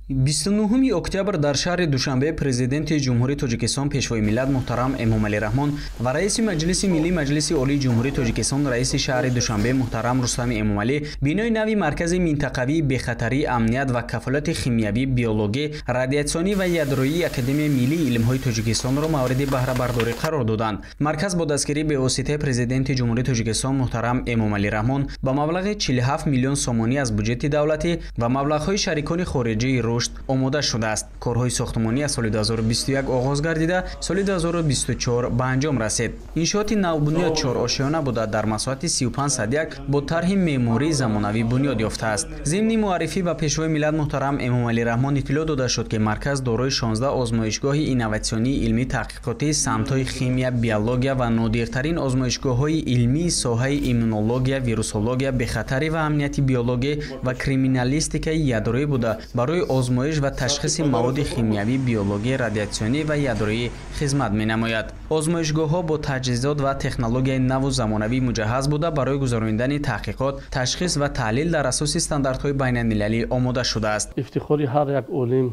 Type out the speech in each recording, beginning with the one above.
29 октябр дар шаҳри Душанбе Президенти Ҷумҳурии Тоҷикистон, Пешвои миллат муҳтарам Эмомалӣ Раҳмон ва Раиси Маҷлиси Миллӣ Маҷлиси Олии Ҷумҳурии Тоҷикистон, Раиси шаҳри Душанбе муҳтарам Рустами Эмомалӣ бинои нави Маркази минтақавии бехатарии амният ва кафолати химиявӣ, биологӣ, радиатсионӣ ва ядроии Академияи миллии илмҳои Тоҷикистонро мавриди баҳрабардорӣ қарор доданд. Марказ бо дастгирии бевоситаи Президенти Ҷумҳурии Тоҷикистон муҳтарам Эмомалӣ Раҳмон ба маблағи 47 миллион сомонӣ аз буҷети давлатӣ ва маблағҳои шарикони хориҷии рушд омода шудааст. Корҳои сохтмонӣ аз соли 2021 оғоз гардида, соли 2024 ба анҷом расид. Иншооти навбунёд чорошёна буда, дар масоҳати 35,1 бо тарҳи меъмории замонавӣ бунёд ёфтааст. Зимни муаррифӣ ба Пешвои миллат муҳтарам Эмомалӣ Раҳмон иттилоъ дода шуд, ки марказ дорои 16 озмоишгоҳи инноватсионии илмӣ таҳқиқотии самтҳои химия, биология ва нодиртарин озмоишгоҳҳои илмии соҳаи иммунология, вирусология, бехатарӣ ва амнияти биологӣ ва криминалистикаи ядроӣ буда, барои озмоиш ва ташхиси маводи химиявӣ, биологӣ, радиатсионӣ ва ядроӣ хизмат менамояд. Озмоишгоҳҳо бо таҷҳизот ва технологияи наву замонавӣ муҷаҳҳаз буда, барои гузаронидани таҳқиқот, ташхис ва таҳлил дар асоси стандартҳои байналмилалӣ омода шудааст. Ифтихори ҳар як олим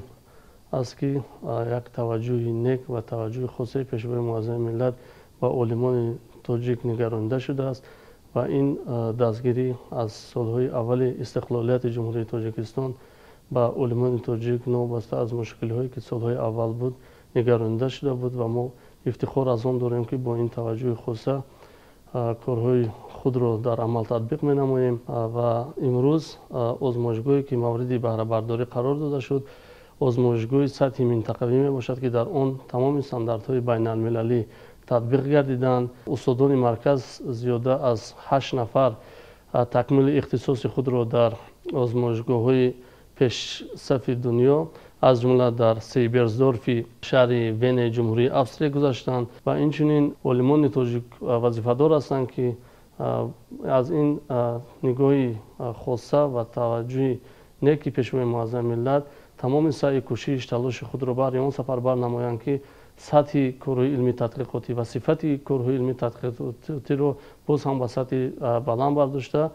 аст, ки як таваҷҷӯҳи нек ва таваҷҷӯҳи хосаи Пешвои муаззами миллат ба олимони тоҷик нигаронида шудааст ва ин дастгирӣ аз солҳои аввали истиқлолияти Ҷумҳурии Тоҷикистон ба олимони тоҷик, новобаста аз мушкилиҳое ки солҳои аввал буд, нигаронида шуда буд ва мо ифтихор аз он дорем, ки бо ин таваҷҷӯҳи хоса корҳои худро дар амал татбиқ менамоем. Ва имрӯз озмоишгоҳе ки мавриди баҳрабардорӣ қарор дода шуд, озмоишгоҳи сатҳи минтақавӣ мебошад, ки дар он тамоми стандартҳои байналмилалӣ татбиқ гардиданд. Устодони марказ зиёда аз 8 нафар такмили ихтисоси худро дар озмоишгоҳҳои пешсафи дунё, аз ҷумла дар Сейберсдорфи шаҳри Венаи Ҷумҳурии Австрия гузаштанд ва инчунин олимони тоҷик вазифадор ҳастанд, ки аз ин нигоҳи хоса ва таваҷҷӯҳи неки Пешвои муаззами миллат тамоми саъю кӯшиш, талоши худро баҳри он сафарбар намоянд, ки сатҳи корҳои илмии тадқиқотӣ ва сифати корҳои илмии тадқиқотиро боз ҳам ба сатҳи баланд бардошта,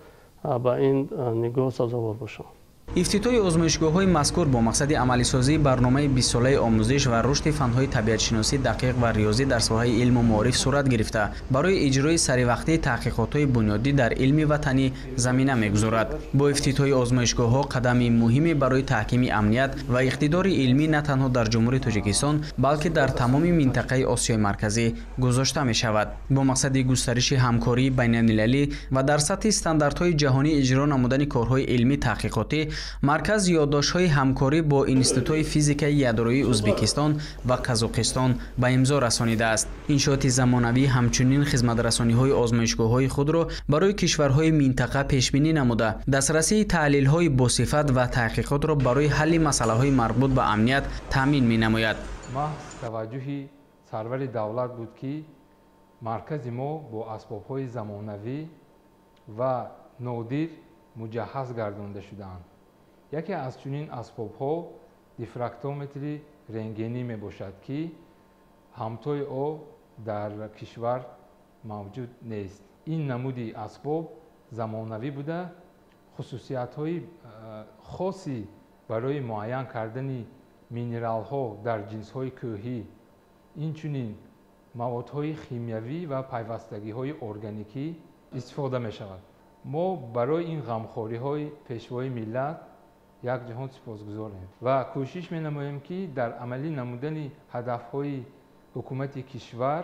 ба ин нигоҳ сазовор бошанд. Ифтитоҳи озмоишгоҳҳои мазкур бо мақсади амалисозии барномаи бистсолаи омӯзиш ва рушди фанҳои табиатшиносӣ, дақиқ ва риёзӣ дар соҳаи илму маориф сурат гирифта, барои иҷрои саривақтии таҳқиқотҳои бунёдӣ дар илми ватанӣ замина мегузорад. Бо ифтитоҳи озмоишгоҳҳо қадами муҳиме барои таҳкими амният ва иқтидори илмӣ на танҳо дар Ҷумҳурии Тоҷикистон, балки дар тамоми минтақаи Осиёи Марказӣ гузошта мешавад. Бо мақсади густариши ҳамкории байналмилалӣ ва дар сатҳи стандартҳои ҷаҳонӣ иҷро намудани корҳои илмӣ таҳқиқотӣ, марказ ёддоштҳои ҳамкорӣ бо институтҳои физикаи ядроии Ӯзбекистон ва Қазоқистон ба имзо расонидааст. Иншооти замонавӣ ҳамчунин хизматрасониҳои озмоишгоҳҳои худро барои кишварҳои минтақа пешбинӣ намуда, дастрасии таҳлилҳои босифат ва таҳқиқотро барои ҳалли масъалаҳои марбут ба амният таъмин менамояд. Маҳз таваҷҷӯҳи сарвари давлат буд, ки маркази мо бо асбобҳои замонавӣ ва нодир муҷаҳҳаз гардонда шудаанд. Яке аз чунин асбобҳо дифрактометри рентгенӣ мебошад, ки ҳамтои ӯ дар кишвар мавҷуд нест. Ин намуди асбоб замонавӣ буда, хусусиятҳои хоси барои муайян кардани минералҳо дар ҷинсҳои кӯҳӣ, инчунин маводҳои химиявӣ ва пайвастагиҳои органикӣ истифода мешавад. Мо барои ин ғамхориҳои Пешвои миллат як ҷаҳон сипосгузорем ва кӯшиш менамоем, ки дар амалӣ намудани ҳадафҳои ҳукумати кишвар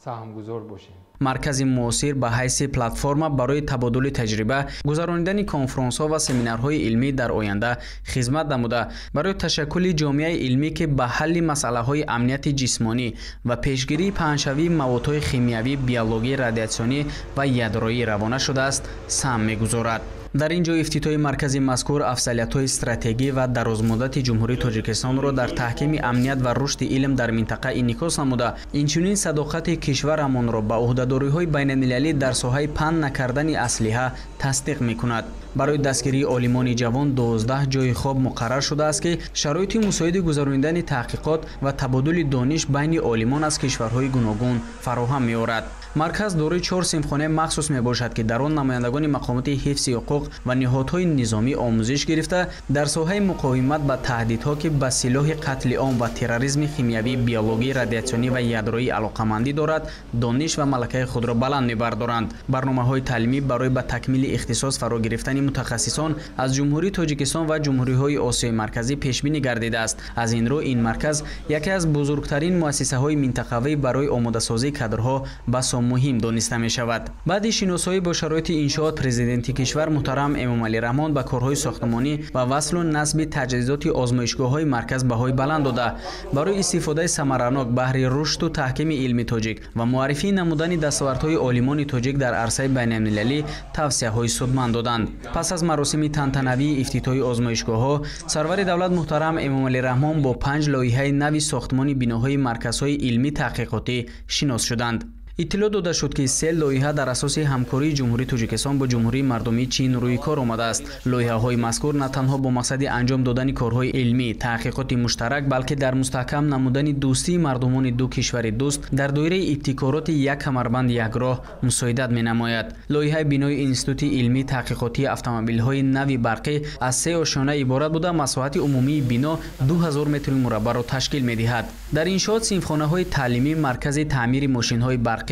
саҳмгузор бошем. Маркази муосир ба ҳайси платформа барои табодули таҷриба, гузаронидани конфронсҳо ва семинарҳои илмӣ дар оянда хизмат намуда, барои ташаккули ҷомеаи илмӣ, ки ба ҳалли масъалаҳои амнияти ҷисмонӣ ва пешгирии паҳншавии маводҳои химиявӣ, биологӣ, радиатсионӣ ва ядроӣ равона шудааст, саҳм мегузорад. Дар ин ҷо ифтитоҳи маркази мазкур афзалиятҳои стратегӣ ва дарозмуддати Ҷумҳурии Тоҷикистонро дар таҳкими амният ва рушди илм дар минтақа инъикос намуда, инчунин садоқати кишварамонро ба ӯҳдадориҳои байналмилалӣ дар соҳаи паҳн накардани аслиҳа тасдиқ мекунад. Барои дастгирии олимони ҷавон 12 ҷойи хоб муқаррар шудааст, ки шароити мусоиди гузаронидани таҳқиқот ва табодули дониш байни олимон аз кишварҳои гуногун фароҳам меорад. Марказ дорои 4 синфхонаи махсус мебошад, ки дар он намояндагони мақомоти ҳифзи ҳуқуқ ва ниҳодҳои низомӣ омӯзиш гирифта дар соҳаи муқовимат ба таҳдидҳо, ки ба силоҳи қатли ом ва терроризми химиявӣ, биологӣ, радиатсионӣ ва ядроӣ алоқамандӣ дорад, дониш ва малакаи худро баланд мебардоранд. Барномаҳои таълимӣ барои ба такмили ихтисос фаро гирифтани мутахассисон аз Ҷумҳурии Тоҷикистон ва ҷумҳуриҳои Осиёи Марказӣ пешбинӣ гардидааст. Аз ин рӯ ин марказ яке аз бузургтарин муассисаҳои минтақавӣ барои омодасозии кадрҳо басо муҳим дониста мешавад. Баъди шиносоӣ бо шароити иншоот президенти кишвар муҳтарам Эмомалӣ Раҳмон ба корҳои сохтмонӣ ва васлу насби таҷҳизоти озмоишгоҳҳои марказ баҳои баланд дода, барои истифодаи самаранок баҳри рушду таҳкими илми тоҷик ва муаррифӣ намудани дастовардҳои олимони тоҷик дар арсаи байналмилалӣ тавсияҳои судманд доданд. Пас аз маросими тантанавии ифтитоҳи озмоишгоҳҳо сарвари давлат муҳтарам Эмомалӣ Раҳмон бо 5 лоиҳаи нави сохтмони биноҳои марказҳои илмӣ таҳқиқотӣ шинос шуданд. Иттилоъ дода шуд, ки 3 лоиҳа дар асоси ҳамкории Ҷумҳурии Тоҷикистон бо Ҷумҳурии Мардумии Чин рӯи кор омадааст. Лоиҳаҳои мазкур на танҳо бо мақсади анҷом додани корҳои илмӣ, таҳқиқоти муштарак, балки дар мустаҳкам намудани дӯстии мардумони ду кишвари дӯст дар доираи ибтикороти як камарбанд як роҳ мусоидат менамояд. Лоиҳаи бинои Институти илмӣ таҳқиқотии автомобилҳои нави барқӣ аз 3 ошёна иборат буда, масоҳати умумии бино 2000 метри мураббаъро ташкил медиҳад. Дар иншоот синфхонаҳои таълимӣ, маркази таъмири мошинҳои барқӣ,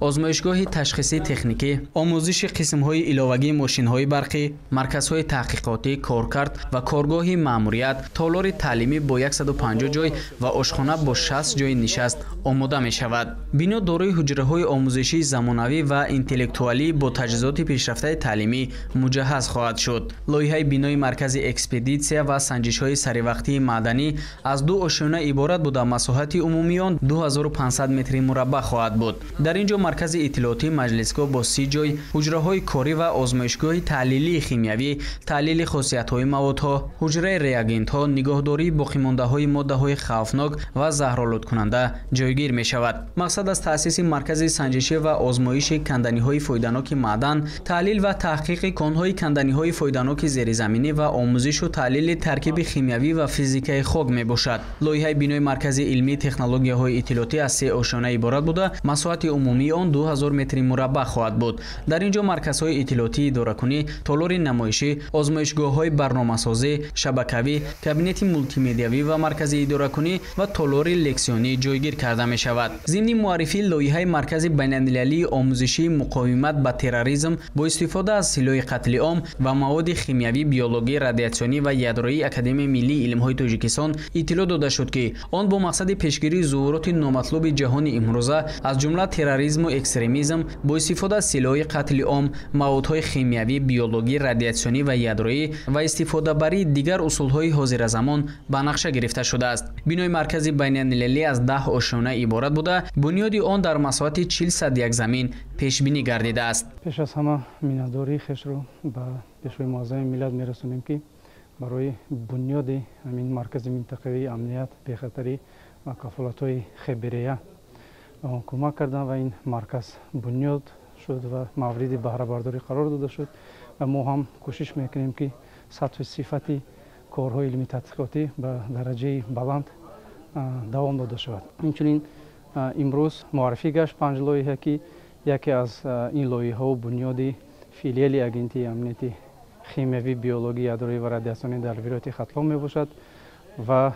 озмоишгоҳи ташхиси техникӣ, омӯзиши қисмҳои иловагии мошинҳои барқӣ, марказҳои таҳқиқотӣ, коркард ва коргоҳи маъмурият, толори таълимӣ бо 150 ҷой ва ошхона бо 60 ҷойи нишаст омода мешавад. Бино дорои ҳуҷраҳои омӯзишии замонавӣ ва интеллектуалӣ бо таҷҳизоти пешрафтаи таълимӣ муҷаҳҳаз хоҳад шуд. Лоиҳаи бинои маркази экспедитсия ва санҷишҳои саривақтии маъданӣ аз 2 ошёна иборат буда, масоҳати умумии он 2500 метри мураббаъ хоҳад буд. Дар ин ҷо маркази иттилоотӣ, маҷлисгоҳ бо 30 ҷой, ҳуҷраҳои корӣ ва озмоишгоҳи таҳлилии химиявӣ, таҳлили хосиятҳои маводҳо, ҳуҷраи реагентҳо, нигоҳдории боқимондаҳои моддаҳои хавфнок ва заҳролудкунанда ҷойгир мешавад. Мақсад аз таъсиси маркази санҷишӣ ва озмоиши канданиҳои фоиданоки маъдан, таҳлил ва таҳқиқи конҳои канданиҳои фоиданоки зеризаминӣ ва омӯзишу таҳлили таркиби химиявӣ ва физикаи хок мебошад. Лоиҳаи бинои маркази илмии технологияҳои иттилоотӣ аз 3 ошёна иборат буда, масоҳати умумии он 2000 метри мураббаъ хоҳад буд. Дар ин ҷо марказҳои иттилоотии идоракунӣ, толори намоишӣ, озмоишгоҳҳои барномасозӣ, шабакавӣ, кабинети мултимедиявӣ ва маркази идоракунӣ ва толори лексионӣ ҷойгир карда мешавад. Зимни муаррифии лоиҳаи маркази байналмилалии омӯзишии муқовимат ба терроризм бо истифода аз силоҳи қатли ом ва маводи химиявӣ, биологӣ, радиатсионӣ ва ядроии Академияи миллии илмҳои Тоҷикистон иттилоъ дода шуд, ки он бо мақсади пешгирии зуҳуроти номатлуби ҷаҳони имрӯза, аз ҷумла терроризму экстремизм бо истифода аз силоҳи қатли ом, маводҳои химиявӣ, биологӣ, радиатсионӣ ва ядроӣ ва истифодабарии дигар усулҳои ҳозиразамон ба нақша гирифта шудааст. Бинои маркази байналмилалӣ аз 10 ошёна иборат буда, бунёди он дар масоҳати 40 як замин пешбинӣ гардидааст. Пеш аз ҳама миннатдории хешро ба Пешвои Муаззами миллат мерасонем, ки барои бунёди ҳамин маркази минтақавии амният, бехатарӣ ва кафолатҳои ХБРЯ ба он кӯмак карданд ва ин марказ бунёд шуд ва мавриди баҳрабардорӣ қарор дода шуд. Ва мо ҳам кӯшиш мекунем, ки сатҳу сифати корҳои илмии тадқиқотӣ ба дараҷаи баланд давом дода шавад. Инчунин имрӯз муаррифӣ гашт панҷ лоиҳа, ки яке аз ин лоиҳаҳо бунёди филиали Агентии амнияти химиявӣ, биологӣ, ядроӣ ва радиатсионӣ дар вилояти Хатлон мебошад. Ва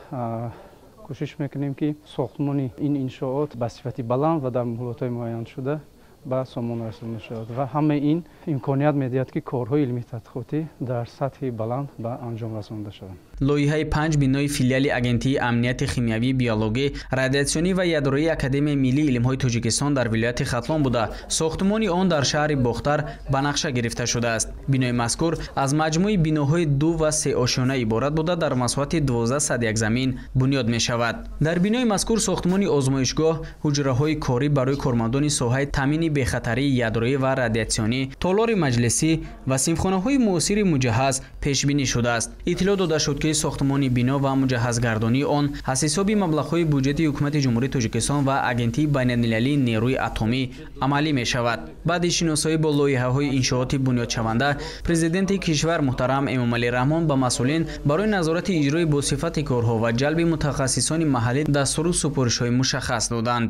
кӯшиш мекунем, ки сохтмони ин иншоот ба сифати баланд ва дар муҳлатҳои муайяншуда ба сомон расонда шавад. Ва ҳамаи ин имконият медиҳад, ки корҳои илмии тадқиқотӣ дар сатҳи баланд ба анҷом расонда шаванд. Лоиҳаи 5 бинои филиали Агентии амнияти химиявӣ, биологӣ, радиатсионӣ ва ядроии Академияи миллии илмҳои Тоҷикистон дар вилояти Хатлон буда, сохтмони он дар шаҳри Бохтар ба нақша гирифта шудааст. Бинои мазкур аз маҷмӯи биноҳои ду ва сеошёна иборат буда, дар масоҳати 12 як замин бунёд мешавад. Дар бинои мазкур сохтмони озмоишгоҳ, ҳуҷраҳои корӣ барои кормандони соҳаи таъмини бехатарии ядроӣ ва радиатсионӣ, толори маҷлисӣ ва синфхонаҳои муосири муҷаҳҳаз пешбинӣ шудааст. Иттилоъ дода шуд, ки ки сохтмони бино ва муҷаҳҳазгардонии он аз ҳисоби маблағҳои буҷети Ҳукумати Ҷумҳурии Тоҷикистон ва Агентии байналмилалии нерӯи атомӣ амалӣ мешавад. Баъди шиносоӣ бо лоиҳаҳои иншооти бунёдшаванда, президенти кишвар муҳтарам Эмомалӣ Раҳмон ба масъулин барои назорати иҷрои босифати корҳо ва ҷалби мутахассисони маҳаллӣ дастуру супоришҳои мушаххас доданд.